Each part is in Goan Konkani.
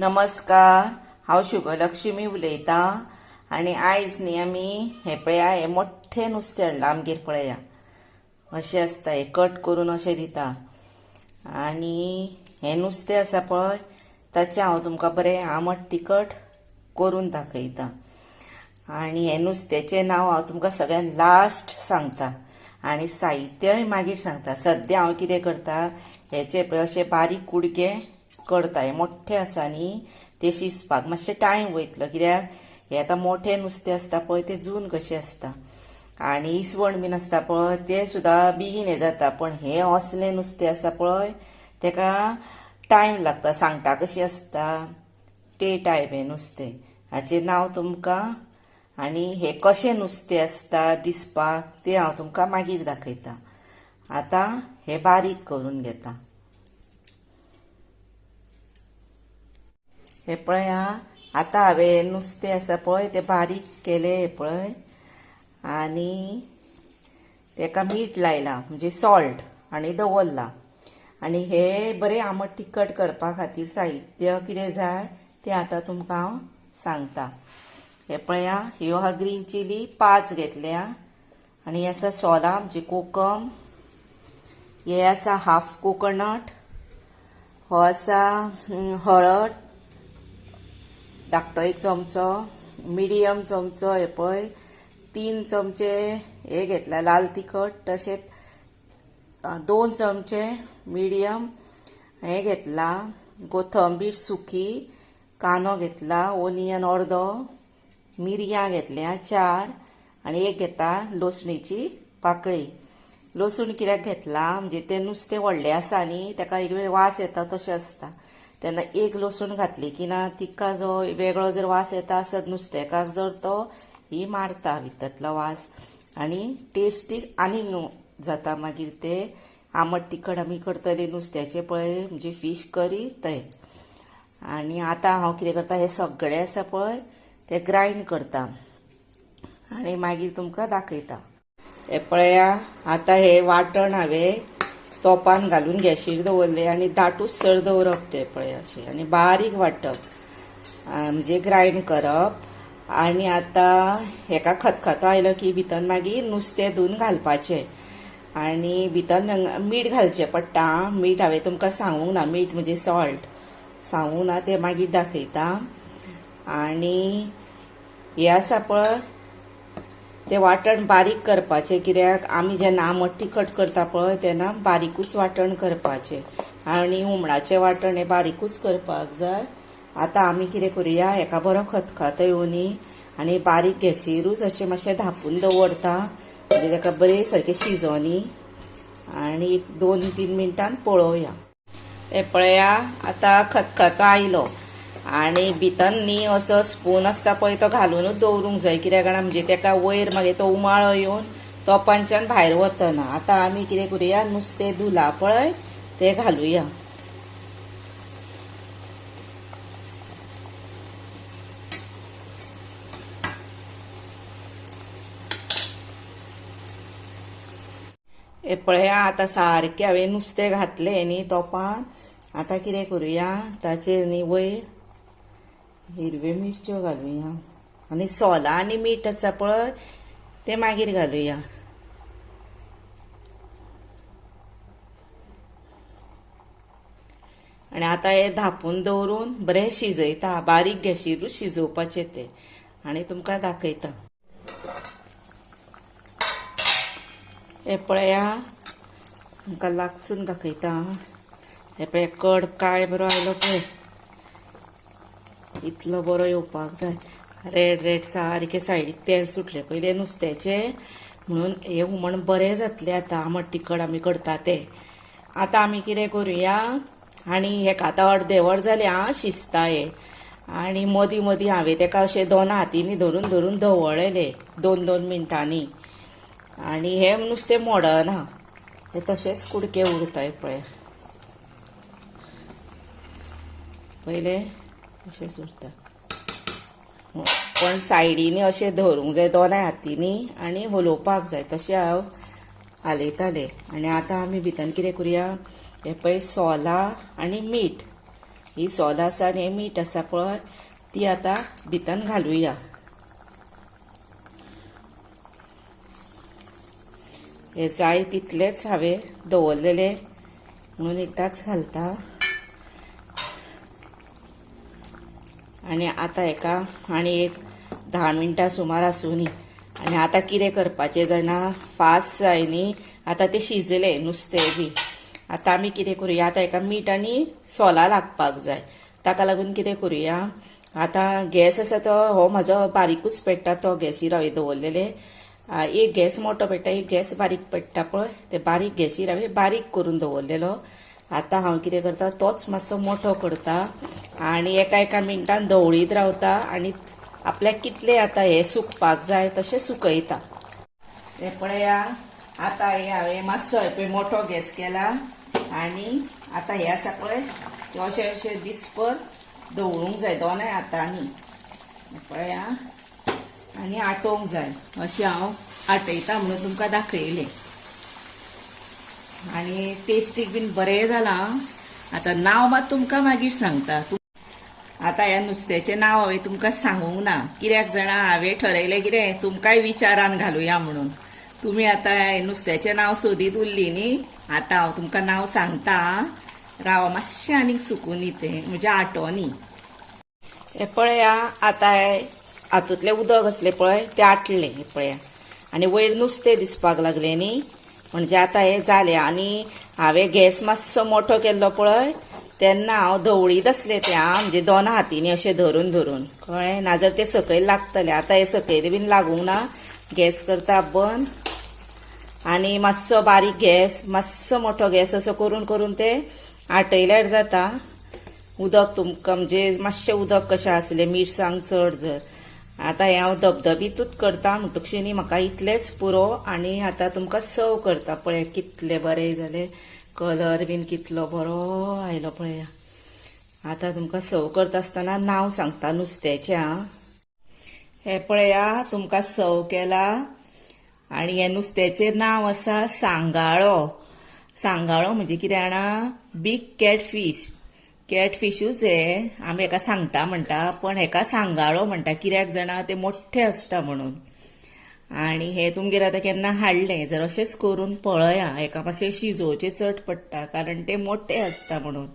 नमस्कार, हांव शुभलक्ष्मी उलयतां आनी आयज न्ही आमी हें पळया हें मोठ्ठें नुस्तें हाडलां आमगेर. पळया अशें आसता, हें कट करून अशें दिता आनी हें नुस्तें आसा पळय ताचें हांव तुमकां बरें आमट तिखट करून दाखयतां. आनी हें नुस्त्याचें नांव हांव तुमकां सगळ्यान लास्ट सांगता आनी साहित्यय मागीर सांगता. सद्या हांव कितें करता, हेचे पळय अशे बारीक कुडके करता. हे मोठे आसा न्ही ते शिजपाक मातशें टायम वयतलो, कित्याक हे आतां मोठे नुस्तें आसता पळय ते जून कशें आसता आनी इसवण बीन आसता पळय ते सुद्दां बेगीन हें जाता, पण हें असलें नुस्तें आसा पळय तेका टायम लागता. सांगटा कशी आसता ते टायप हें नुस्तें. हाचें नांव तुमकां आनी हें कशें नुस्तें आसता दिसपाक तें हांव तुमकां मागीर दाखयता. आतां हें बारीक करून घेता. हें पळय आतां हांवें नुस्तें आसा पळय तें बारीक केलें हें पळय आनी तेका मीठ लायलां म्हणजे सॉल्ट आनी दवरलां. आनी हे बरें आमट तिखट करपा खातीर साहित्य कितें जाय तें आतां तुमकां हांव सांगता. हे पळया ह्यो आहा ग्रीन चिली 5 घेतल्या आनी हे आसा सोलां म्हणजे कोकम, हे आसा हाफ कोकोनट, हो आसा हळद धाकटो 1 चमचो, मिडियम चमचो हे पळय 3 चमचे हे घेतला लाल तिखट, तशेंच 2 चमचे मिडियम हे घेतला कोथंबीर सुकी, कांदो घेतला, ओनियन अर्दो, मिरयां घेतल्या 4 आनी एक घेता लसणीची पाकळी. लसूण कित्याक घेतला म्हणजे तें नुस्तें व्हडलें आसा न्ही तेका एक वेळ वास येता तशें आसता, तेन्ना एक लसूण घातली की ना तिका जो वेगळो जर वास येता आसत नुस्तेकाक जर तो ही मारता भितरलो वास आनी टेस्टीक आनीक जाता. मागीर ते आमट तिखट आमी करतले नुस्त्याचें पळय म्हणजे फीश करी ते. आनी आतां हांव कितें करता, हें सगळें आसा पळय तें ग्रायंड करता आनी मागीर तुमकां दाखयता. हें पळया आतां हें वांटण हांवें तोपान घालून गॅशीर दवरलें आनी दाटूच सर दवरप तें पळय अशें आनी बारीक वांटप म्हणजे ग्रायंड करप. आनी आतां हेका खतखतो आयलो की भितर मागीर नुस्तें धुवन घालपाचें आनी भितर मीठ घालचें पडटा. मीठ हांवें तुमकां सांगूंक ना, मीठ म्हणजे सॉल्ट सांगूंक ना, तें मागीर दाखयता. आनी हें आसा पळय तें वांटण बारीक करपाचें, कित्याक आमी जेन्ना आमट तिखट करता पळय तेन्ना बारीकूच वांटण करपाचें आनी हुमणाचें वांटण हें बारीकूच करपाक जाय. आतां आमी कितें करुया, हेका बरो खतखतो येवनी आनी बारीक गॅशीरूच अशें मातशें धांपून दवरता म्हणजे तेका बरें सारकें शिजोनी आनी 1-2-3 मिनटान पळोवया. हें पळया आतां खतखतो आयलो आनी भितर न्ही असो स्पून आसता पळय तो घालुनूच दवरूंक जाय, कित्याक जाणा म्हणजे तेका वयर मागीर तो उमाळो येवन तोपांच्यान भायर वतना. आतां आमी कितें करुया, नुस्तें धुलां पळय तें घालुया. हें पळया आतां सारकें हांवें नुस्तें घातलें न्ही तोपान. आतां कितें करुया, ताचेर न्ही वयर हिरव्यो मिरच्यो घालुया आनी सोलां आनी मीठ आसा पळय तें मागीर घालुया. आनी आतां हें धांपून दवरून बरें शिजयता, बारीक गॅशीरूच शिजोवपाचें तें आनी तुमकां दाखयता. हें पळया तुमकां लागसून दाखयता. हें पळय कड काय बरो आयलो पळय, इतलो बरो येवपाक जाय. रेड रेड सारकें सायडीक तेल सुटलें पयलें नुस्त्याचें, म्हणून हें हुमण बरें जातलें आतां आमट तिखट आमी करता तें. आतां आमी कितें करुया, आनी हेका आतां अर्दें वर जालें आं शिजता हें आनी मदीं मदीं हांवें तेका अशें दोन हातींनी धरून धरून धवळ्ळेलें 2-2 मिनटांनी आनी हें नुस्तें मोडना, हें तशेंच कुडके उरता. हें पळय पयलें अशेंच उरता, पण सायडींनी अशें धरूंक जाय दोनाय हातींनी आनी हलोवपाक जाय, तशें हांव हालयतालें. आनी आतां आमी भितर कितें करुया, हें पळय सोलां आनी मीठ ही सोल आसा आनी हें मीठ आसा पळय ती आतां भितर घालुया. हे जाय तितलेच हांवें दवरलेले म्हणून एकदांच घालता. आनी आतां हेका आनी एक 10 मिनटां सुमार आसूं न्ही. आनी आतां कितें करपाचें जाणा, फास्ट जाय न्ही. आतां तें शिजलें नुस्तें बी. आतां आमी कितें करुया, आतां हेका मीठ आनी सोलां लागपाक जाय. ताका लागून कितें करुया, आतां गॅस आसा तो हो म्हाजो बारीकूच पेट्टा तो गॅशीर हांवें दवरलेले. एक गॅस मोटो पेट्टा, एक गॅस बारीक पेट्टा पळय, ते बारीक गॅशीर हांवें बारीक करून दवरलेलो. आतां हांव कितें करता, तोच मातसो मोटो करता आनी एका एका मिनटान धवळीत रावता आनी आपल्याक कितलें आतां हें सुकपाक जाय तशें सुकयता. हें पळया आतां हें हांवें मातसो पळय मोटो गॅस केला आनी आतां हें आसा पळय तें अशें अशें दिसभर धवळूंक जाय दोनाय हातांनी. पळया आनी आटोवंक जाय. अशें हांव आटयता म्हणून तुमकां दाखयलें. आनी टेस्टीक बीन बरें जालां. आतां नांव मात तुमकां मागीर सांगता. आतां ह्या नुस्त्याचें नांव हांवें तुमकां सांगूंक ना, कित्याक जाणा हांवें ठरयलें कितें तुमकांय विचारान घालुया म्हणून. तुमी आतां नुस्त्याचें नांव सोदीत उरली न्ही, आतां हांव तुमकां नांव सांगता. राव मातशें आनीक सुकून न्ही तें म्हणजे आटोनी. हें पळया आतां हातूंतलें उदक आसलें पळय तें आटलें. हें पळया आनी वयर नुस्तें दिसपाक लागलें न्ही, म्हणजे आतां हें जालें. आनी हांवें गॅस मातसो मोटो केल्लो पळय तेन्ना हांव धवळीत आसलें तें, म्हणजे दोन हातींनी अशें धरून धरून, कळ्ळें, नाजाल्यार तें सकयल लागतलें. आतां हें सकयल बीन लागूंक ना. गॅस करता बंद आनी मातसो बारीक गॅस मातसो मोटो गॅस असो करून करून तें आटयल्यार जाता. उदक तुमकां म्हणजे मातशें उदक कशें आसलें मिरसांग चड जर. आतां हें हांव धबधबीतूच करता म्हणटकच न्ही म्हाका इतलेंच पुरो. आनी आतां तुमकां सर्व करता. पळय कितलें बरें जालें, कलर बीन कितलो बरो आयलो पळया. आतां तुमकां सर्व करता आसतना नांव सांगता नुस्त्याचें. हें पळया तुमकां सर्व केला. आनी हें नुस्त्याचें नांव आसा सांगाळो. सांगाळो म्हणजे कितें जाणा, बीग कॅटफीश. कॅटफिशूच हे आमी हेका सांगटा म्हणटा, पण हेका सांगाळो म्हणटा कित्याक जाणा, ते मोठे आसता म्हणून. आनी हे तुमगेर आतां केन्ना हाडलें जर अशेंच करून पळया, हेका मातशें शिजोवचें चड पडटा कारण ते मोठे आसता म्हणून.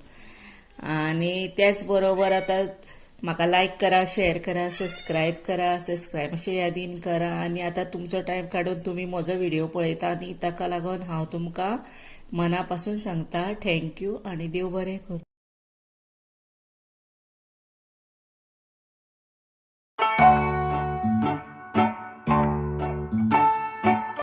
आनी त्याच बरोबर आतां म्हाका लायक करा, शेअर करा, सबस्क्रायब करा, सबस्क्रायब अशें यादीन करा. आनी आतां तुमचो टायम काडून तुमी म्हजो व्हिडिओ पळयता आनी ताका लागून हांव तुमकां मना पासून सांगता thank you आनी देव बरें करूं.